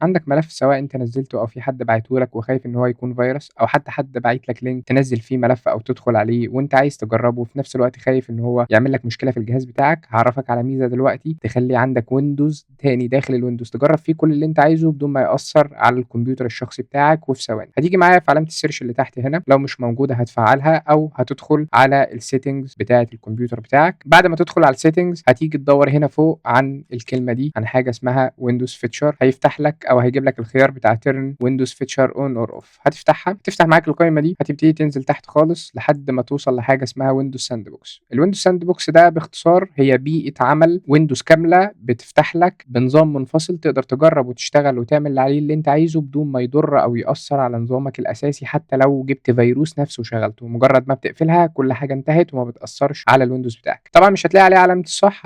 عندك ملف سواء أنت نزّلته أو في حد باعته لك وخايف إن هو يكون فيروس، أو حتى حد باعت لك link تنزّل فيه ملف أو تدخل عليه وأنت عايز تجرّبه وفي نفس الوقت خايف إن هو يعمل لك مشكلة في الجهاز بتاعك، هاعرّفك على ميزة دلوقتي تخلّي عندك Windows تاني داخل الWindows تجرّب فيه كل اللي أنت عايزه بدون ما يأثّر على الكمبيوتر الشخصي بتاعك وفي ثواني. هتيجي معايا في علامة الsearch اللي تحت هنا، لو مش موجودة هتفعّلها أو هتدخل على الsettings بتاعة الكمبيوتر بتاعك. بعد ما تدخل على الsettings هتيجي تدوّر هنا فوق عن الكلمة دي، عن حاجة اسمها Windows feature، هيفتح لك أو هيجيب لك الخيار بتاع turn Windows feature on or off. هتفتحها، تفتح معاك القايمة دي، هتبتدي تنزل تحت خالص لحد ما توصل لحاجة اسمها Windows Sandbox. الWindows Sandbox ده باختصار هي بيئة عمل Windows كاملة بتفتح لك بنظام منفصل تقدر تجرب وتشتغل وتعمل اللي عليه اللي أنت عايزه بدون ما يضر أو يأثر على نظامك الأساسي، حتى لو جبت فيروس نفسه وشغلته. مجرد ما بتقفلها كل حاجة انتهت وما بتأثرش على ال Windows بتاعك. طبعا مش هتلاقي عليه علامة الصح،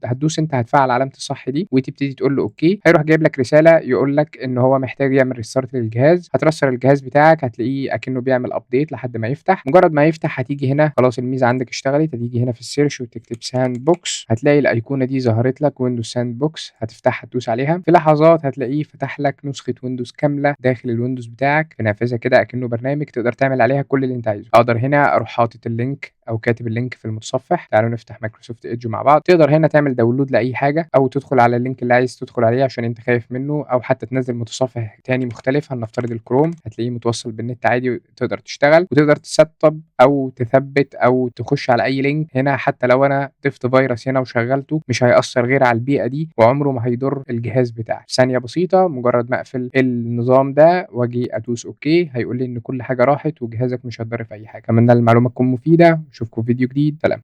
هتدوس انت هتفعل علامة الصح دي وتبتدي تقول له okay، هيروح جايب لك رسالة يقول لك ان هو محتاج يعمل restart للجهاز. هترستر الجهاز بتاعك، هتلاقيه اكنه بيعمل update لحد ما يفتح. مجرد ما يفتح هتيجي هنا خلاص الميزة عندك اشتغلت، هتيجي هنا في ال search وتكتب sandbox، هتلاقي الايقونة دي ظهرت لك Windows Sandbox، هتفتحها تدوس عليها. في لحظات هتلاقيه فتح لك نسخة Windows كاملة داخل ال Windows بتاعك في نافذة كده اكنه برنامج تقدر تعمل عليها كل اللي انت عايزه. اقدر هنا اروح حاطط ال link او كاتب ال link في المتصفح. تعالوا نفتح Microsoft Edge مع بعض. تقدر هنا تعمل download لاي حاجة او تدخل على ال link اللي عايز تدخل عليه عشان انت خايف منه، او حتى تنزل متصفح تاني مختلف. هنفترض الكروم، هتلاقيه متوصل بالنت عادي وتقدر تشتغل وتقدر تسطب او تثبت او تخش على اي link هنا. حتى لو انا ضفت فيروس هنا وشغلته مش هيأثر غير على البيئة دي وعمره ما هيضر الجهاز بتاعك. ثانية بسيطة مجرد ما اقفل النظام ده واجي ادوس okay هيقول لي ان كل حاجة راحت وجهازك مش هيتضر في اي حاجة. اتمنى المعلومة تكون مفيدة، اشوفكم في فيديو جديد. سلام.